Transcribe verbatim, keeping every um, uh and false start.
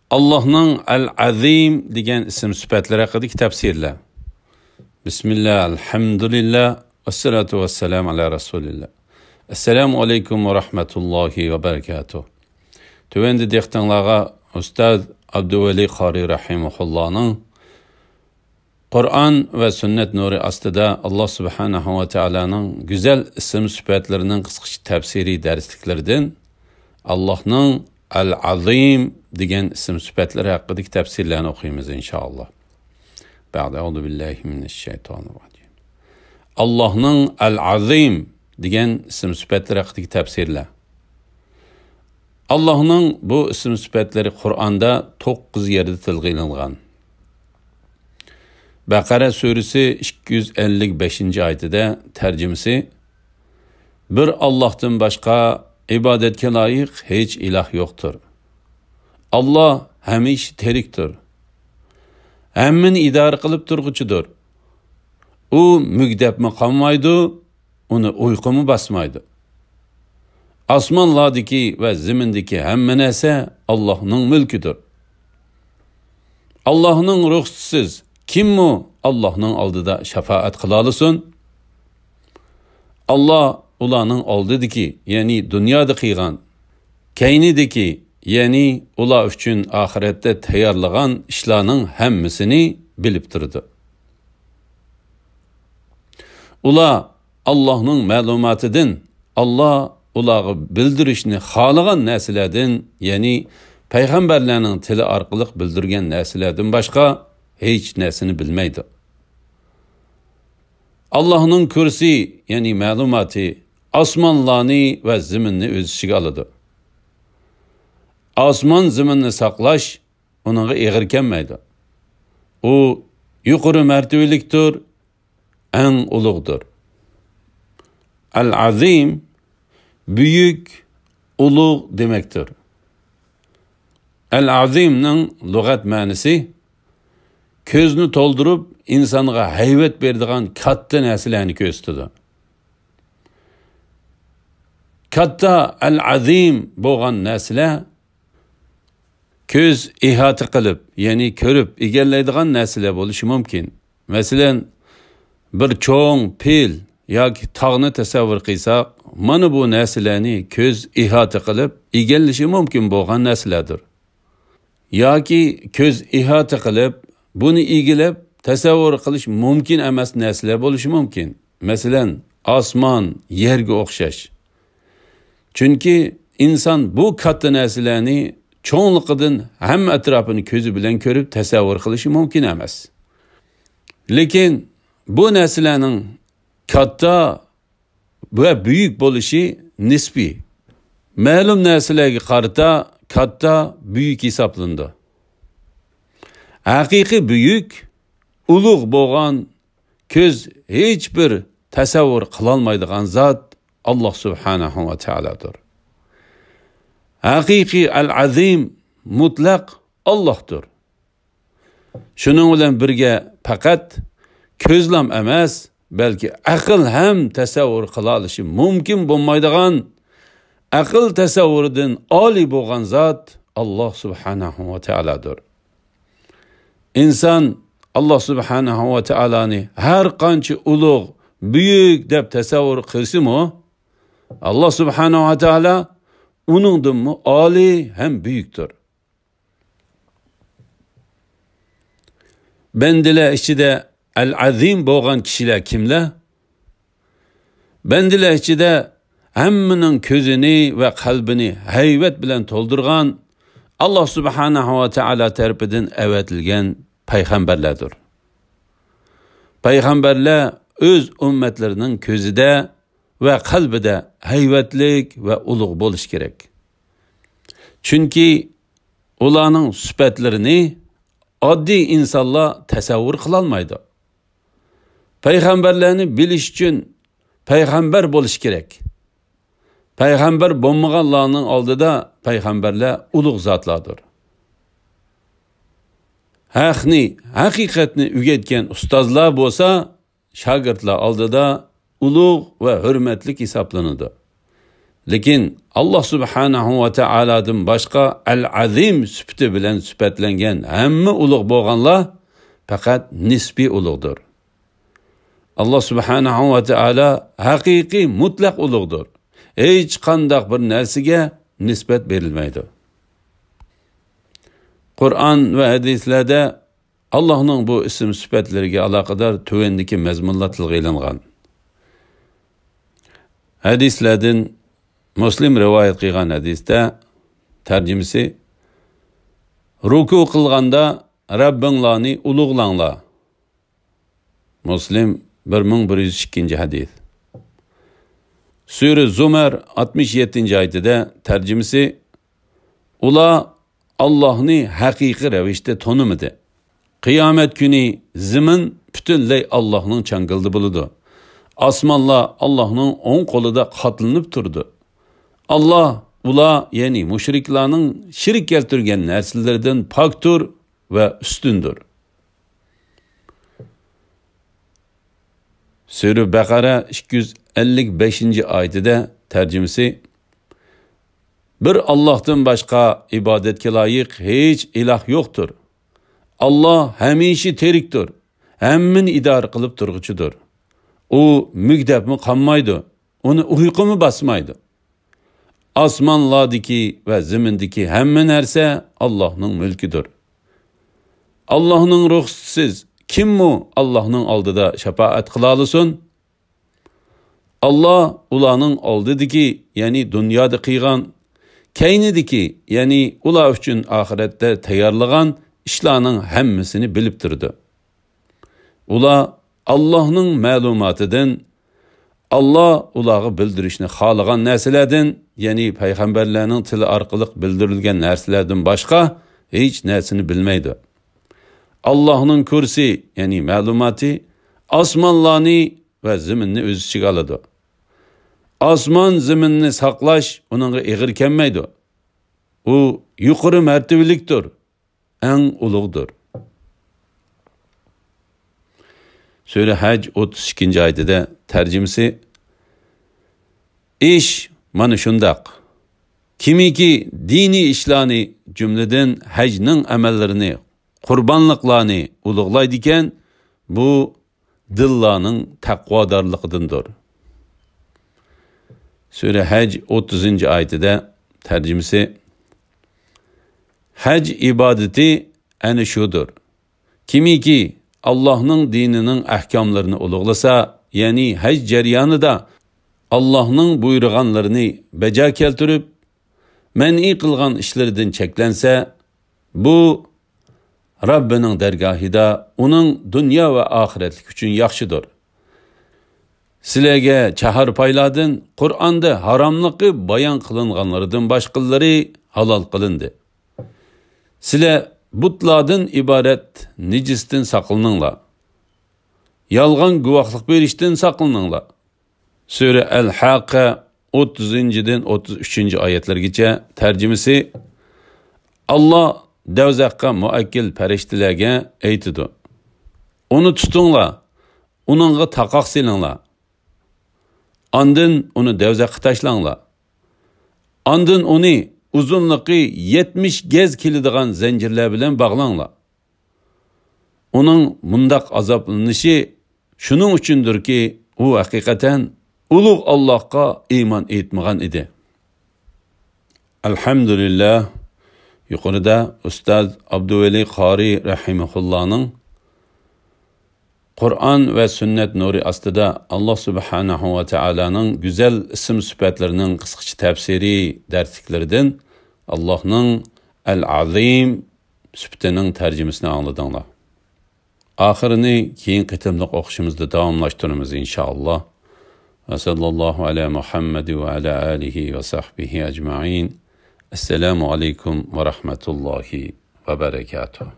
ئاللاھنىڭ ئەل-ئەزىم دېگەن ئىسىم سۈپەتلىرى ھەققىدىكى تەپسىرلەر. بىسمىللا، ئەلھەمدۇلىللا، ۋەسسالاتۇ ۋەسسالامۇ ئەلا رەسۇلىللا. ئەسسالامۇ ئەلەيكۇم ۋە رەھمەتۇللاھى ۋە بەرىكاتۇھ. تۆۋەندە دىققىتىڭلارغا ئۇستاز ئابدۇۋەلى قارى رەھىمەھۇللانىڭ قۇرئان ۋە سۈننەت نۇرى ئاستىدا ئاللاھ سۇبھانەھۇ ۋە تائالانىڭ گۈزەل ئىسىم سۈپەتلىرىنىڭ قىسقىچە تەپسىرىي دەرسلىكلىرىدىن ئاللاھنىڭ ئەل-ئەزىم دېگەن ئىسىم سۈپەتلىرى ھەققىدىكى تەپسىرلەرنى ئوقۇيمىز، ئىنشائاللاھ. بەئدە، ئەئۇزۇ بىللاھى مىنەششەيتانىر راجىم. ئاللاھنىڭ ئەل-ئەزىم دېگەن ئىسىم سۈپەتلىرى ھەققىدىكى تەپسىرلەر. ئاللاھنىڭ بۇ ئىسىم سۈپەتلىرى قۇرئاندا توققۇز يەردە تىلغا ئېلىنغان. بەقەرە سۈرىسى ئىككى يۈز ئەللىك بەشىنچى ئايىتىدە، تەرجىمىسى: بىر ئاللاھتىن باشقا ئىبادەتكە لايىق ھېچ ئىلاھ يوقتۇر. ئاللاھ ھەمىشە تىرىكتۇر. ھەممىنى ئىدارە قىلىپ تۇرغۇچىدۇر. ئۇ مۈگدەپمۇ قالمايدۇ، ئۇنى ئۇيقۇمۇ باسمايدۇ. ئاسمانلاردىكى ۋە زېمىندىكى ھەممە نەرسە ئاللاھنىڭ مۈلكىدۇر. ئاللاھنىڭ رۇخسىتىسىز كىممۇ ئاللاھنىڭ ئالدىدا شاپائەت قىلالىسۇن؟ ئاللاھ ئۇلارنىڭ ئالدىدىكى، يەنى دۇنيادا قىلغان، كەينىدىكى، يەنى ئۇلار ئۈچۈن ئاخىرەتتە تەييارلىغان ئىشلارنىڭ ھەممىسىنى بىلىپ تۇرىدۇ. ئۇلار ئاللاھنىڭ مەلۇماتىدىن، ئاللاھ ئۇلارغا بىلدۈرۈشنى خالىغان نەرسىلەردىن، يەنى پەيغەمبەرلەرنىڭ تىلى ئارقىلىق بىلدۈرگەن نەرسىلەردىن باشقا ھېچ نەرسىنى بىلمەيدۇ. ئاللاھنىڭ كۇرسى، يەنى مەلۇماتى، ئاسمانلارنى ۋە زېمىننى ئۆز ئىچىگە ئالىدۇ. ئاسمان زېمىننى ساقلاش ئۇنىڭغا ئېغىر كەلمەيدۇ. ئۇ يۇقىرى مەرتىۋىلىكتۇر، ئەڭ ئۇلۇغدۇر. ئەل-ئەزىم بۈيۈك، ئۇلۇغ دېمەكتۇر. ئەل-ئەزىمنىڭ لۇغەت مەنىسى كۆزنى تولدۇرۇپ، ئىنسانغا ھەيۋەت بېرىدىغان كاتتا نەرسىلەرنى كۆرسىتىدۇ. كاتتا، ئەل-ئەزىم بولغان نەرسىلەر كۆز ئىھاتە قىلىپ، يەنى كۆرۈپ ئىگىلەيدىغان نەرسىلەر بولۇشى مۇمكىن. مەسىلەن، بىر چوڭ پىل ياكى تاغنى تەسەۋۋۇر قىلساق، مانا بۇ نەرسىلەرنى كۆز ئىھاتە قىلىپ ئىگىلىشى مۇمكىن بولغان نەرسىلەردۇر. ياكى كۆز ئىھاتە قىلىپ، بۇنى ئىگىلەپ تەسەۋۋۇر قىلىش مۇمكىن ئەمەس نەرسىلەر بولۇشى مۇمكىن. مەسىلەن، ئاسمان، يەرگە ئوخشاش. چۈنكى ئىنسان بۇ كاتتا نەرسىلەرنى چوڭلۇقىدىن ھەممە ئەتراپىنى كۆزى بىلەن كۆرۈپ تەسەۋۋۇر قىلىشى مۇمكىن ئەمەس. لېكىن بۇ نەرسىلەرنىڭ كاتتا ۋە بۈيۈك بولۇشى نىسپىي. مەلۇم نەرسىلەرگە قارىتا كاتتا، بۈيۈك ھېسابلىنىدۇ. ھەقىقىي بۈيۈك، ئۇلۇغ بولغان، كۆز ھېچبىر تەسەۋۋۇر قىلالمايدىغان زات ئاللاھ سۇبھانەھۇ ۋە تائالادۇر. ھەقىقىي ئەل-ئەزىم مۇتلەق ئاللاھدۇر. شۇنىڭ بىلەن بىرگە، پەقەت كۆزلام ئەمەس، بەلكى ئەقىل ھەم تەسەۋۋۇر قىلالىشى مۇمكىن بولمايدىغان، ئەقىل تەسەۋۋۇرىدىن ئالىي بولغان زات ئاللاھ سۇبھانەھۇ ۋە تائالادۇر. ئىنسان ئاللاھ سۇبھانەھۇ ۋە تائالانى ھەر قانچە ئۇلۇغ، بۈيۈك دەپ تەسەۋۋۇر قىلسىمۇ، ئاللاھ سۇبھانەھۇ ۋە تائالا ئۇنىڭدىنمۇ ئالىي ھەم بۈيۈكتۇر. بەندىلەر ئىچىدە ئەل-ئەزىم بولغان كىشىلەر كىملەر؟ بەندىلەر ئىچىدە ھەممىنىڭ كۆزىنى ۋە قەلبىنى ھەيۋەت بىلەن تولدۇرغان، ئاللاھ سۇبھانەھۇ ۋە تائالا تەرىپىدىن ئەۋەتىلگەن پەيغەمبەرلەردۇر. پەيغەمبەرلەر ئۆز ئۈممەتلىرىنىڭ كۆزىدە ۋە قەلبىدە ھەيۋەتلىك ۋە ئۇلۇغ بولۇشى كېرەك. چۈنكى ئۇلارنىڭ سۈپەتلىرىنى ئاددىي ئىنسانلار تەسەۋۋۇر قىلالمايدۇ. پەيغەمبەرلەرنى بىلىش ئۈچۈن پەيغەمبەر بولۇش كېرەك. پەيغەمبەر بولمىغانلارنىڭ ئالدىدا پەيغەمبەرلەر ئۇلۇغ زاتلاردۇر. ھەقنى، ھەقىقەتنى ئۆگەتكەن ئۇستازلار بولسا شاگىرتلار ئالدىدا ئۇلۇغ ۋە ھۆرمەتلىك ھېسابلىنىدۇ. لېكىن ئاللاھ سۇبھانەھۇ ۋە تائالادىن باشقا ئەل-ئەزىم سۈپىتى بىلەن سۈپەتلەنگەن ھەممە ئۇلۇغ بولغانلار پەقەت نىسپىي ئۇلۇغدۇر. ئاللاھ سۇبھانەھۇ ۋە تائالا ھەقىقىي مۇتلەق ئۇلۇغدۇر. ھېچقانداق بىر نەرسىگە نىسبەت بېرىلمەيدۇ. قۇرئان ۋە ھەدىسلەردە ئاللاھنىڭ بۇ ئىسىم سۈپەتلىرىگە ئالاقىدار تۆۋەندىكى مەزمۇنلار تىلغا ئېلىنغان. ھەدىسلەردىن مۇسلىم رىۋايەت قىلغان ھەدىستە، تەرجىمىسى، رۇكۇ قىلغاندا رەببىڭلارنى ئۇلۇغلاڭلار. مۇسلىم، بىر مىڭ بىر يۈز ئىككىنچى ھەدىس. سۈرە زۇمەر، ئاتمىش يەتتىنچى ئايىتىدە، تەرجىمىسى، ئۇلار ئاللاھنى ھەقىقىي رەۋىشتە تونۇمىدى. قىيامەت كۈنى زېمىن پۈتۈنلەي ئاللاھنىڭ چاڭگىلىدا بولىدۇ. ئاسمانلار ئاللاھنىڭ ئوڭ قولىدا قاتلىنىپ تۇرىدۇ. ئاللاھ ئۇلار، يەنى مۇشرىكلارنىڭ شېرىك كەلتۈرگەن نەرسىلىرىدىن پاكتۇر ۋە ئۈستۈندۇر. سۈرە بەقەرە ئىككى يۈز ئەللىك بەشىنچى ئايىتىدە، تەرجىمىسى، بىر ئاللاھتىن باشقا ئىبادەتكە لايىق ھېچ ئىلاھ يوقتۇر. ئاللاھ ھەمىشە تىرىكتۇر، ھەممىنى ئىدارە قىلىپ تۇرغۇچىدۇر. ئۇ مۈگدەپمۇ قالمايدۇ، ئۇنى ئۇيقۇمۇ باسمايدۇ. ئاسمانلاردىكى ۋە زېمىندىكى ھەممە نەرسە ئاللاھنىڭ مۈلكىدۇر. ئاللاھنىڭ رۇخسىتىسىز كىممۇ ئاللاھنىڭ ئالدىدا شاپائەت قىلالىسۇن؟ ئاللاھ ئۇلارنىڭ ئالدىدىكى، يەنى دۇنيادا قىلغان، كەينىدىكى، يەنى ئۇلار ئۈچۈن ئاخىرەتتە تەييارلىغان ئىشلارنىڭ ھەممىسىنى بىلىپ تۇرىدۇ. ئۇلار ئاللاھنىڭ مەلۇماتىدىن، ئاللاھ ئۇلارغا بىلدۈرۈشنى خالىغان نەرسىلەردىن، يەنى پەيغەمبەرلەرنىڭ تىلى ئارقىلىق بىلدۈرۈلگەن نەرسىلەردىن باشقا ھېچ نەرسىنى بىلمەيدۇ. ئاللاھنىڭ كۇرسى، يەنى مەلۇماتى، ئاسمانلارنى ۋە زېمىننى ئۆز ئىچىگە ئالىدۇ. ئاسمان زېمىننى ساقلاش ئۇنىڭغا ئېغىر كەلمەيدۇ. ئۇ يۇقىرى مەرتىۋىلىكتۇر، ئەڭ ئۇلۇغدۇر. سۈرە ھەج ئوتتۇز ئىككىنچى ئايىتىدە، تەرجىمىسى، ئىش مانا شۇنداق. كىمكى دىنىي ئىشلارنى، جۈملىدىن ھەجنىڭ ئەمەللىرىنى، قۇربانلىقلارنى ئۇلۇغلايدىكەن، بۇ دىللارنىڭ تەقۋادارلىقىدىندۇر. سۈرە ھەج ئوتتۇزىنچى ئايىتىدە، تەرجىمىسى، ھەج ئىبادىتى ئەنە شۇدۇر. كىمكى ئاللاھنىڭ دىنىنىڭ ئەھكاملىرىنى ئۇلۇغلىسا، يەنى ھەج جەريانىدا ئاللاھنىڭ بۇيرۇغانلىرىنى بەجا كەلتۈرۈپ، مەنئى قىلغان ئىشلىرىدىن چەكلەنسە، بۇ رەببىنىڭ دەرگاھىدا ئۇنىڭ دۇنيا ۋە ئاخىرەتلىك ئۈچۈن ياخشىدۇر. سىلەرگە چاھارپايلاردىن، قۇرئاندا ھاراملىقى بايان قىلىنغانلىرىدىن باشقىلىرى ھالال قىلىندى. سىلەر بۇتلاردىن ئىبارەت نىجىستىن ساقلىنىڭلار. يالغان گۇۋاھلىق بېرىشتىن ساقلىنىڭلار. سۈرە ئەل-ھاققە، ئوتتۇزىنچىدىن ئوتتۇز ئۈچىنچى ئايەتلەرگىچە. تەرجىمىسى، ئاللاھ دەۋزەخقە مۇئەككىل پەرىشتىلەرگە ئېيتىدۇ، ئۇنى تۇتۇڭلار، ئۇنىڭغا تاقاق سېلىڭلار. ئاندىن ئۇنى دەۋزەخكە تاشلاڭلار. ئاندىن ئۇنى ئۇزۇنلۇقى يەتمىش گەز كېلىدىغان زەنجىرلەر بىلەن باغلاڭلار. ئۇنىڭ مۇنداق ئازابلىنىشى شۇنىڭ ئۈچۈندۇركى، ئۇ ھەقىقەتەن ئۇلۇغ ئاللاھقا ئىمان ئېيتمىغان ئىدى. ئەلھەمدۇلىللاھ، يۇقىرىدا ئۇستاز ئابدۇۋەلى قارى رەھىمەھۇللانىڭ قۇرئان ۋە سۈننەت نۇرى ئاستىدا ئاللاھ سۇبھانەھۇ ۋە تائالانىڭ گۈزەل ئىسىم سۈپەتلىرىنىڭ قىسقىچە تەپسىرىي دەرسلىكلىرىدىن ئاللاھنىڭ ئەل-ئەزىم سۈپىتىنىڭ تەرجىمىسىنى ئاڭلىدىڭلار. ئاخىرىنى كېيىنكى قېتىملىق ئوقۇشىمىزدا داۋاملاشتۇرىمىز، ئىنشائاللاھ. ۋە سەللەللاھۇ ئەلە مۇھەممەد ۋە ئەلە ئالىھى ۋە سەھبىھى ئەجمەئىن. ئەسسالامۇ ئەلەيكۇم ۋە رەھمەتۇللاھى ۋە بەرەكاتۇھ.